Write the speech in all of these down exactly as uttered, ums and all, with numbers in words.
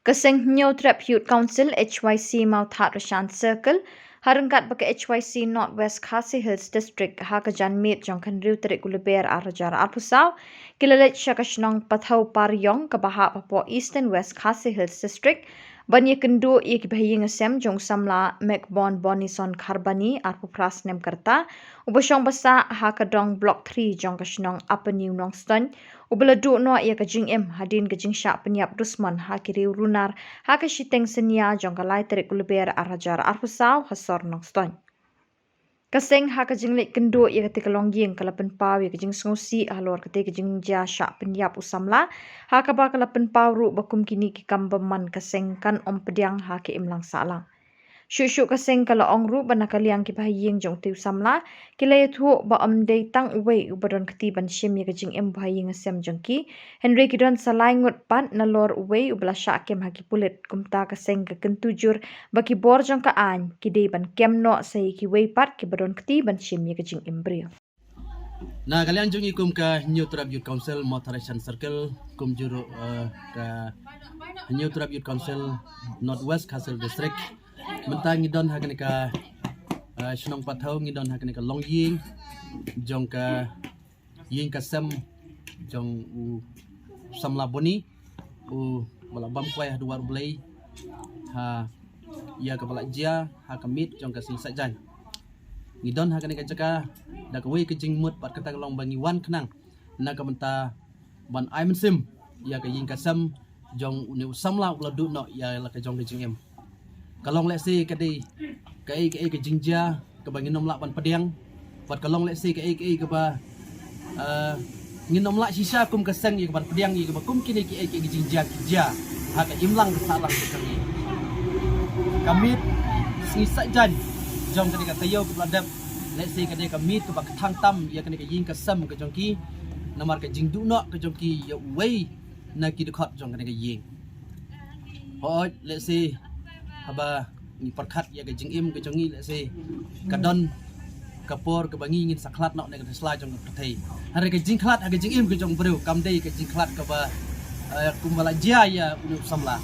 Ka seng Hynñiewtrep Youth Council H Y C Mawthadraishan Circle, ha ryngkat bad ka H Y C North West Khasi Hills District, ha ka janmiet jong ka hynriew tarik u Lber ar hajar arphew saw, ki la leit sha ka shnong Pathaw Pariong kaba hap hapoh Eastern West Khasi Hills District, ban ïakynduh ïa ki bahaïing hasem jong u samla Mekbon Bonison Kharbani, arphew phra snem ka rta, uba shong basah ha ka dong Block three jong ka shnong Upper New Nongstoiñ, uba la duh noh ïa ka jingim hadien ka jingshah pynïap dusmon ha ki riew runar ha ka shiteng synñia jong ka lai tarik u Lber ar hajar arphew saw ha sor Nongstoiñ. Ka seng ha ka jingleit kynduh ïa kata ka longïing ka la pynpaw ïa ka jingsngewsih halor kata ka jingjia shah pynïap u samla, ha kaba ka la pynpaw ruh ba kum kine ki kam bymman ka seng kan ym pdiang ha ka imlang sahlang. Shuh shuh ka seng ka la ong ruh ba na ka liang ki bahaïing jong uta u samla, ki la ïathuh ba ym dei tang uwei uba don kti ban shim ïa ka jingim bahaïing hasem jong ki, hynrei ki don sa lai ngut pat nalor uwei uba la shah kem ha ki pulit. Kumta ka seng ka kyntu jur ba ki bor jong ka aiñ ki dei ban kem noh sa ïa kiwei pat kiba don kti ban shim ïa ka jingim briew. Na ka liang jong ngi kum ka Hynñiewtrep Youth Council Mawthadraishan Circle, kumjuh ruh, eh, ka Hynñiewtrep Youth Council North West Khasi Hills District, mynta ngi don ha kane ka, eh, shnong Pathaw, ngi don ha kane ka longïing jong ka ïing ka sem jong u samla Boni, uba la bam kwai ha duwar U Blei ha ïa kaba la jia ha ka miet jong ka sngi Saitjaiñ. Ngi don ha kane ka jaka da kawei ka jingmut bad kata ka long ba ngi wan khnang na ka bynta ban ai mynsiem ïa ka ïing ka sem jong une u samla uba la duh noh ïa la ka jong ka jingim. Ka long lehse ka dei kaei kaei ka jingjia kaba ngin ym lah ban pdiang, bad ka long lehse kaei kaei kaba, eh, ngin ym lah shisha kum ka seng ïa ka ban pdiang ïa kaba kum kine kiei kiei ki jingjia ki jia ha ka imlang ka sahlang ka jong ngi. Ka miet sngi Saitjaiñ jong kane ka taïew kaba la dep, lehse ka dei ka miet kaba kthang tam ïa kane ka ïing ka sem ka jong ki, namar ka jingduh noh ka jong ki ïa uwei na ki dkhot jong kane ka ïing. Hooid, lehse haba ngi pyrkhat ïa ka jingim ka jong ngi, lehse ka don ka por kaba ngi ngin sa khlad noh na ka sla jong ka pyrthei. Hynrei ka jingkhlad ha ka jingim ka jong u briew kam dei ka jingkhlad kaba, eh, kumba la jia ïa une u samla.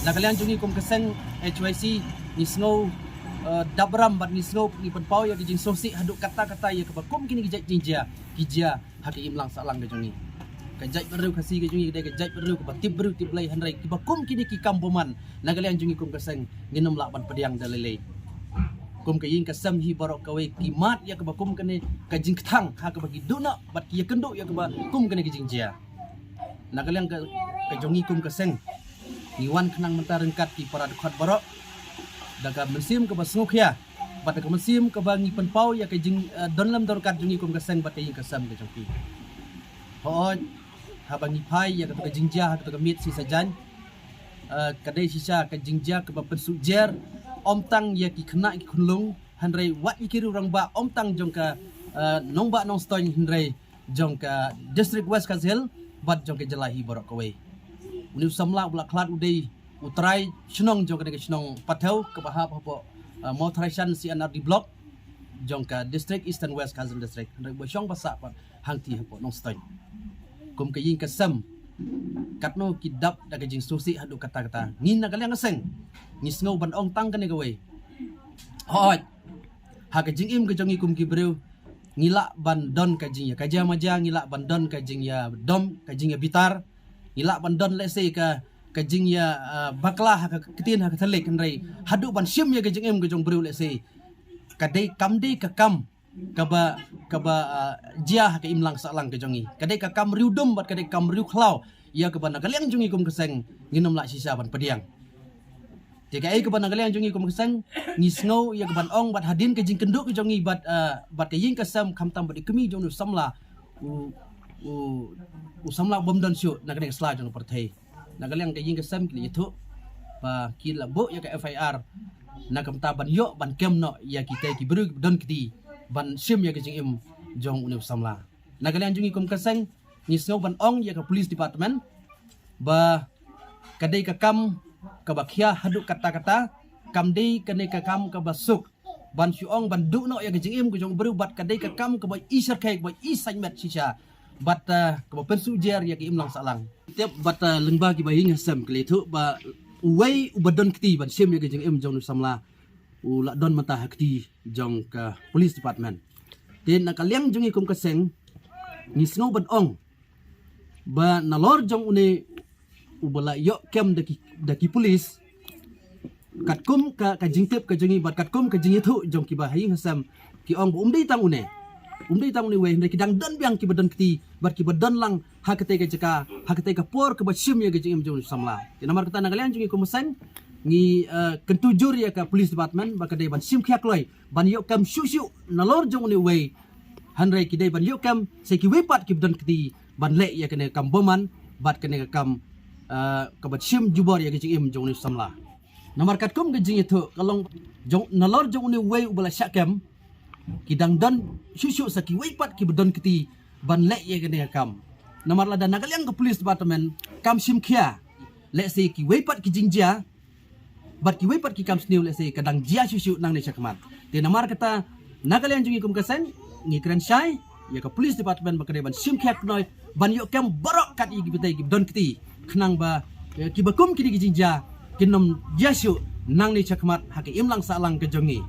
Na ka liang jong ngi kum ka seng H Y C ngi sngew, eh, dap ram bad ngi sngew ngi pynpaw ïa ka jingsngewsih haduh katta katta ïa kaba kum kine ki jait jingjia ki jia ha ka imlang sahlang ka jong ngi. Ka jaitbynriew Khasi ka jong ngi ka dei ka jaitbynriew kaba tip briew tip Blei, hynrei kiba kum kine ki kam bymman na ka liang jong ngi kum ka seng ngin ym lah ban pdiang da lei lei. Kum ka ïing ka sem hi baroh kawei ki mad ïa kaba kum kane ka jingkthang ha kaba ki duh noh bad ki ïakynduh ïa kaba kum kane ka jingjia. Na ka liang ka, ka jong ngi kum ka seng ngi wan khnang mynta ryngkat ki para dkhot baroh da ka mynsiem kaba sngewkhia bad da ka mynsiem kaba ngi pynpaw ïa ka jing, eh, don lem don ryngkat jong ngi kum ka seng bad ka ïing ka sem ka jong ki. Hooid, haba ngi phai ïa kata ka jingjia ha kata ka miet sngi Saitjaiñ, eh, ka dei shisha ka jingjia kaba pynsuh jer, ym tang ïa ki khynnah ki khunlung, hynrei wat ïa ki riew rangbah, ym tang jong ka, eh, nongbah Nongstoiñ, hynrei jong ka District West Khasi Hills bad jong ka jylla hi baroh kawei. Une u samla uba la khlad u dei u trai shnong jong kane ka shnong Pathaw kaba hap hapoh, uh, Mawthadraishan C and R D Block jong ka District Eastern West Khasi Hills District, hynrei uba shong basah pat hangtei hapoh Nongstoiñ. Kum ka ïing ka sem, katno ki dap da ka jingsngewsih haduh katta katta. Ngi na ka liang ka seng ngi sngew ban ong tang kane kawei. Hooid, ha ka jingim ka jong ngi kum ki briew ngi lah ban don ka jingïa ka jia ma jia, ngi lah ban don ka jingïa dom, ka jingïa bitar, ngi lah ban don lehse ka, ka jingïa, ah, bakla ha ka ktien ha ka thylliej, hynrei haduh ban shim ïa ka jingim ka jong briew lehse ka dei kam dei ka kam kaba, kaba, ah, jia ha ka imlang sahlang ka jong ngi, ka dei ka kam riewdum bad ka dei ka kam riewkhlaw ïa kaba na ka liang jong ngi kum ka seng ngin ym lah shisha ban pdiang. Te kaei kaba na ka liang jong ngi kum ka seng ngi sngew ïa kaban ong bad hadien ka jingkynduh ka jong ngi bad, ah, bad ka ïing ka sem khamtam bad i kmie jong u samla, u, u, u samla bym don shuh na kane ka sla jong ka pyrthei. Na ka liang ka ïing ka sem ki la ïathuh ba ki la buh ïa ka F I R na ka bynta ban ïoh ban kem noh ïa kita ki briew kiba don kti ban shim ïa ka jingim jong une u samla. Na ka liang jong ngi kum ka seng ngi sngew ban ong ïa ka police department ba ka dei ka kam kaba khia haduh katta katta, kam dei kane ka kam kaba suk ban shu ong ban duh noh ïa ka jingim ka jong u briew, bad ka dei ka kam kaba i shyrkhei, kaba i saiñmet shisha. Bad uh, kaba pynsuh jer ïa ka imlang sahlang. Tip bad uh, lyngba kiba ïing hasem ki la ïathuh ba uwei uba don kti ban shim ïa ka jingim jong u samla u la don mynta ha kti jong ka police department. Te na ka liang jong ngi kum ka seng ngi sngew ban ong ba nalor jong une uba la ïoh kem da ki, da ki police, katkum ka, ka jingtip ka jong ngi bad katkum ka jingïathuh jong kiba ha ïing hasem, ki ong ba um dei tang une, um dei tang une uwei, hynrei ki dang don biang kiba don kti bad kiba don lang ha katei ka jaka, ha katei ka por kaba shim ïa ka jingim jong u samla. Te namar kata na ka liang jong ngi kum ka seng ngi uh, kyntu jur ïa ka police department ba ka dei ban shim khia kloi ban ïoh kem shuh shuh nalor jong une uwei, hynrei ki dei ban ïoh kem sa kiwei pat kiba don kti ban leh ïa kane ka kam bymman bad kane ka kam uh, kaba shim jubor ïa ka jingim jong une u samla. Namar katkum ka jingïathuh ka long jong, nalor jong une uwei uba la shah kem, ki dang don shuh shuh sa kiwei pat kiba don kti ban leh ïa kane ka kam. Namar lada na ka liang ka police department kam shim khia, lehse kiwei pat ki jingjia bad kiwei pat ki kam sniew lehse ka dang jia shuh shuh nangne shakhmat. Te namar kata na ka liang jong ngi kum ka seng ngi kren shai ïa ka police department ba ka dei ban shim khia kloi ban ïoh kem baroh kat ïa kiba tei kiba don kti, khnang ba eh, kiba kum kine ki jingjia kin ym jia shuh nangne shakhmat ha ka imlang sahlang ka jong ngi.